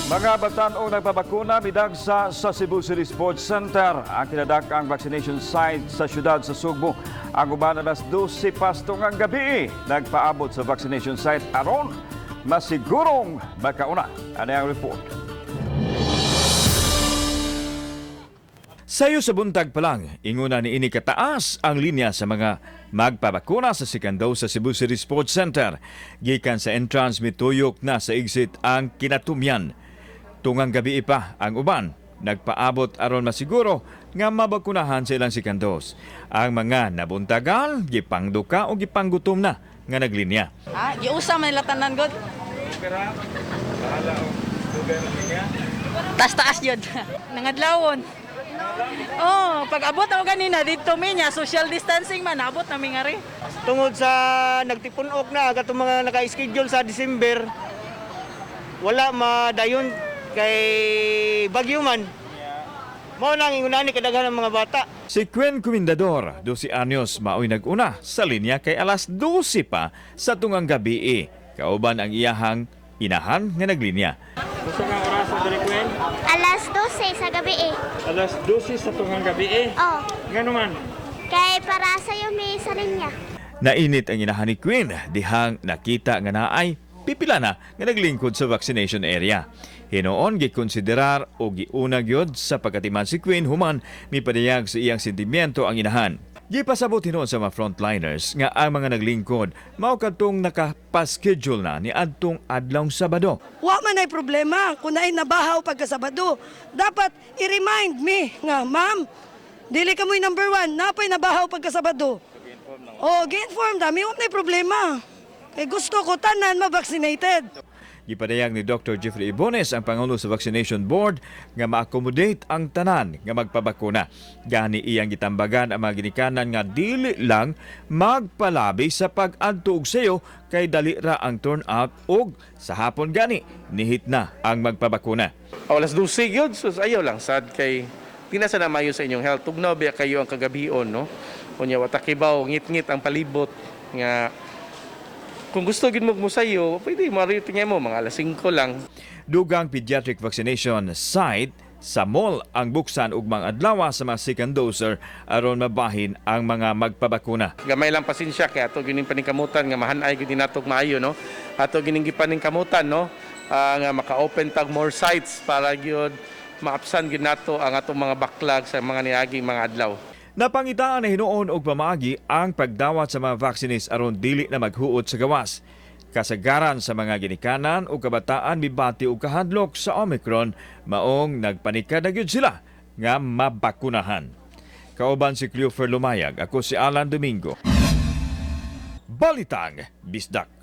Mga batan-ong nagpabakuna midagsa sa Cebu City Sports Center. Ang kinadak-ang vaccination site sa syudad sa Sugbo. Ang uban, alas 12 pas tungang gabi nagpaabot sa vaccination site aron masigurong makauna. Ano ang report? Sayo sa buntag pa lang, inguna ni ini kataas ang linya sa mga magpabakuna sa second dose sa Cebu City Sports Center. Gikan sa entrance, mituyok na sa exit ang kinatumyan. Tungang gabi pa ang uban nagpaabot aron masiguro nga mabakunahan sa ilang second dose. Ang mga nabuntagal, gipangduka o gipanggutom na nga naglinya. Ah, giusa man nila tanan god. Taas-taas yun. Nangadlawon. Oh, pag abot ako ganina dito mi niya, social distancing man abot na mi ngari. Tungod sa nagtipun-ok na katong mga naka-schedule sa December, wala madayon kay bagyo man. Mao nang ingunani kadaghan ng mga bata. Si Quen Comendador, 12 anyos, maoy nag-una sa linya kay alas 12 pa sa tungang gabi eh. Kauban ang iyahang inahan nga naglinya. Gusto nga oras sa diri, Gwen? Alas 12 sa gabi eh. Alas 12 sa tungang gabi eh. Oh, Ngano man? kay para sa iyo may sa linya. Nainit ang inahan ni Queen dihang nakita nga naay pipila na nga naglingkod sa vaccination area. Hinuon gikonsiderar o giuna gyud sa pagkatiman si Queen human mipadayag sa iyang sentimiento ang inahan. Gipasabot hinuon sa mga frontliners nga ang mga naglingkod mao kadtong nakapaschedule na ni adtong adlawng Sabado. Wa man ay problema kung naay nabahaw pagkasabado. Dapat i-remind me nga, "Ma'am, dili ka mo'y number one, napay nabahaw pagkasabado." Oh, gi-inform dami, wa man ay problema. Kay gusto ko tanan ma-vaccinated. Gipadayag ni Dr. Jeffrey Ibones, ang Pangulo sa Vaccination Board, nga ma-accommodate ang tanan nga magpabakuna. Gani iyang gitambagan ang mga ginikanan nga dili lang magpalabi sa pag-adto og sayo kay dali ra ang turnout og sa hapon gani nihit na ang magpabakuna. O, alas 12 yun. So, ayaw lang. Sad kay, di na sana mayo sa inyong health. Tugnaw biya kayo ang kagabion, no? Unya, watakibaw, ngit-ngit ang palibot. Nga, kung gusto gid mo musayo, pwede maritingin mo, mga alas 5 lang. Dugang pediatric vaccination site sa mall ang buksan ugmang adlaw sa mga second doser aron mabahin ang mga magpabakuna. Gamay lang pasensya kay ato gining paningkamutan nga mahanay gid natog maayo, no? Ato gining gipaningkamutan, no? Ah, nga maka-open tag more sites para gyud maapsan gyud nato ang atong mga backlog sa mga niaging mga adlaw. Napangitaan na hinuon og pamaagi ang pagdawat sa mga vaccines aron dili na maghuot sa gawas. Kasagaran sa mga ginikanan o kabataan mibati og kahadlok sa Omicron, maong nagpanika na gyud sila nga mabakunahan. Kauban si Cleofer Lumayag, ako si Alan Domingo. Balitang Bisdak.